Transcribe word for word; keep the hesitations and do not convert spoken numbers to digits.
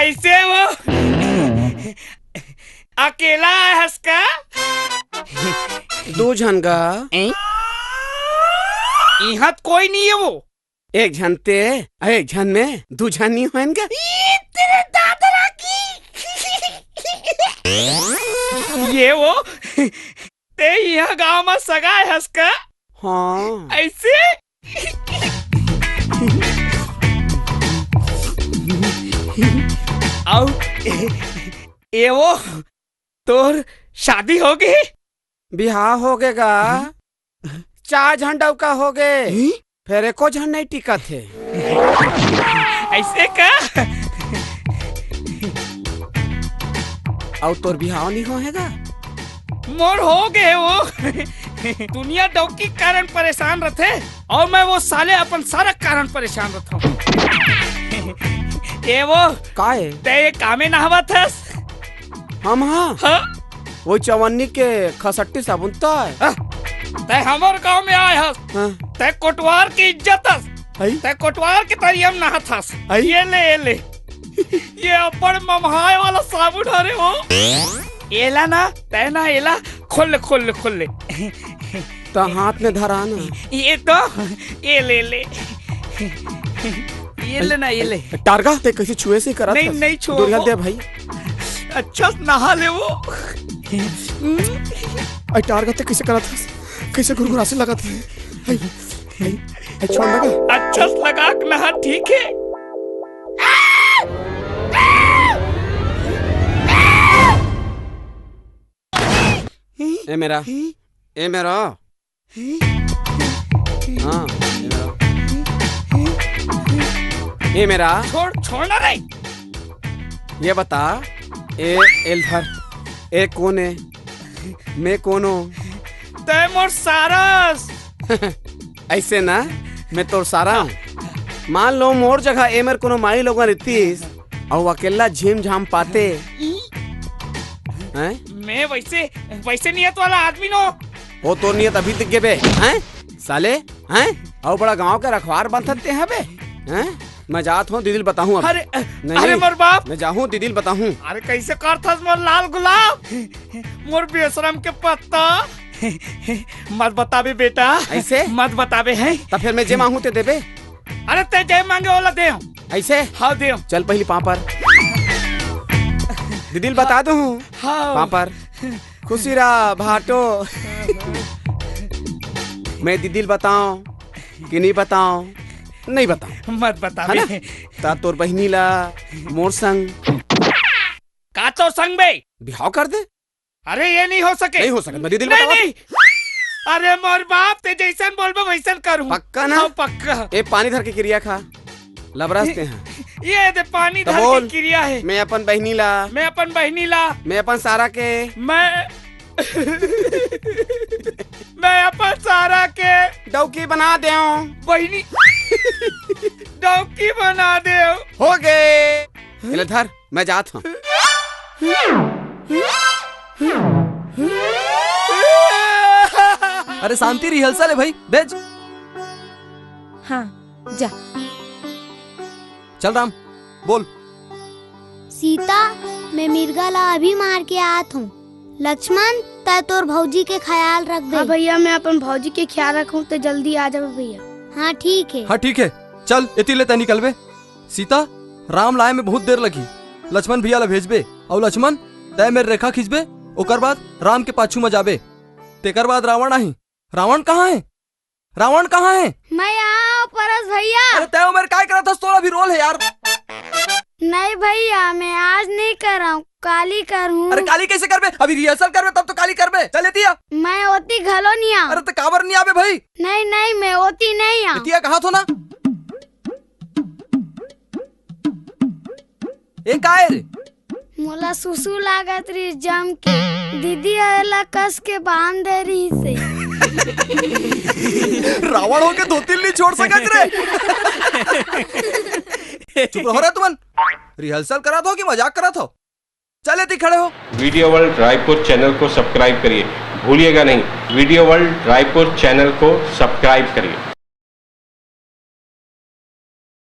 कइसे वो? अकेला आय हस का? दू झन गा। ए? इहाँ त कोई नइ हे वो। एक झन ते, अउ एक झन में दू झन नइ होएन गा। ई तेरे दादरा की। ये वो, ते इहाँ गाँव म सगा आय हस का? हाँ। अइसे? अउ ए वो, तोर शादी होगे? बिहाव होगे गा। हम्म। चार झन डउका होगे। हम्म? फेर एको झन नइ टिकत हे। अइसे का? अउ तोर बिहाव नइ होहे गा? मोर होगे वो। दुनिया डौकी के कारण परेशान रथे अउ मैं वो साले अपन सारा कारण परेशान रथंव। ए वो, का हे? ते ए कामे नहावत हस? हम हाँ? हाँ? वो चवन्नी के खसट्टी साबुन तो हे। हाँ? ते हमर गाँव में आय हस। हाँ? ते कोटवार के इज्जत हस। हई? ते कोटवार के तरिया म नहात हस। हई? ये ले, ये ले। ये अब्बड़ ममहाय वाला साबुन हरे वो। एला ना, ते ना एला, खोल ले, खोल ले, खोल ले। त हाथ में धरा ना। ये तो, ये ले ले। ये ले ना, ये ले। टारगा, ते कइसे छुए से करत नहीं, हस? नहीं छुआ दूरिया वो। दे भाई। अच्छा से नहा ले वो। अरे टारगा, ते कइसे करत हस? कइसे गुरगुरासे लगत हे? हई, हई, हई, छोड़ लगा। अच्छा से लगा के नहा, ठीक हे। ए मेरा, ए मेरा। हाँ, ए मेरा। ए मेरा। छोड़, छोड़ ना रे। ये बता, ए, एला धर, ए कोन हे? मैं कोन हों? तैं मोर सारा हस। अइसे ना, मैं तोर सारा हूँ। मान लो मोर जगह ए मेर कोनो माईलोगन रहितिस, अउ अकेल्ला झिम झाम पाते। हैं? मैं वइसे, वइसे नियत वाला आदमी नों। ओ तोर नियत अभी तक गे बे, हैं? साले, हैं? अउ बड़ा गांव के रखवार बनथस ते हबे, हैं? मैं जात हों, दीदी ल बताहूँ अब। अरे, नहीं, अरे मोर बाप। मैं जाहूँ, दीदी ल बताहूँ। अरे कइसे करथस मोर लाल गुलाब, मोर बेसरम के पत्ता। मत बताबे बेटा। अइसे? मत बताबे हैं। त फेर मैं जे मांगहूँ ते देबे? अरे तैं जे मांगे ओला देहूँ। अइसे? हाँ देहूँ। चल पहिली पाँव पर। दीदी ल बता दूँ। हाँ। पाँव पर। खुशी रह भाटो। मैं दीदी ल बताओं कि नहीं बताओं? नहीं बताओं। मत बताबे। है ना? त तोर बहिनी ला मोर संग। का तोर संग बे? बिहाव कर दे। अरे ये नहीं हो सके। नहीं हो सके, मैं दीदी ल नहीं, बताओं। नहीं। अरे मोर बाप, तैं जइसन बोलबे वइसन करहूँ। पक्का ना? हाँ, पक्का। ए पानी धर के किरिया खा। लबरस ते हैं। ये दे पानी त धर बोल। के किरिया हे। मैं अपन बहिनी ला। मैं अपन बहिनी ला। मैं अपन सारा के। मैं, मैं अपन सारा के। डौकी बना देंव। बहिनी। डौकी बना देंव। होगे। एला धर, मैं जात हों। अरे शांति, rehearsal हे भाई, भेज। हाँ, जा। चल राम, बोल। सीता, मैं मिर्गा ला अभी मार के आत हों। लक्ष्मण, तैं तोर भौजी के खयाल रखबे। हाँ भइया, मैं अपन भौजी के खयाल रखहूँ, तैं जल्दी आ जाबे भइया। हाँ, ठीक हे। हाँ, ठीक हे। चल, एती ले तैं निकलबे। सीता, राम ला आए में बहुत देर लगही। लक्ष्मण भइया ला भेजबे। अउ लक्ष्मण, तैं मेर रेखा खींचबे, ओकर बाद राम के पाछू म जाबे। तेकर बाद रावण आही। रावण कहाँ हे? रावण कहाँ हे? मैं यहाँ हूँ, परस भइया। अरे तैं ओ मेर काय करत हस? तोर अभी role हे यार। नहीं भइया, मैं आज नहीं करहूँ, काली करहूँ। अरे काली कइसे करबे? अभी rehearsal करबे तब तो काली करबे। चल एती आ। मैं ओती घलो नइ आँव। अरे त काबर नइ आबे भाई? नहीं, नहीं, मैं ओती नइ आँव। एती आ कहाथों ना। ए काय रे? मोला सुसु लागत रहिस जम के, दीदी ह एला कस के बांध दे रहिस हे। रावण होके धोती ल नइ छोड़ सकस रे। चुप रहो रे तुमन। Rehearsal करत हो कि मजाक करत हो? चल एती खड़े हो। Video World Raipur channel को subscribe करिए, भूलिएगा नहीं, Video World Raipur channel को subscribe करिए।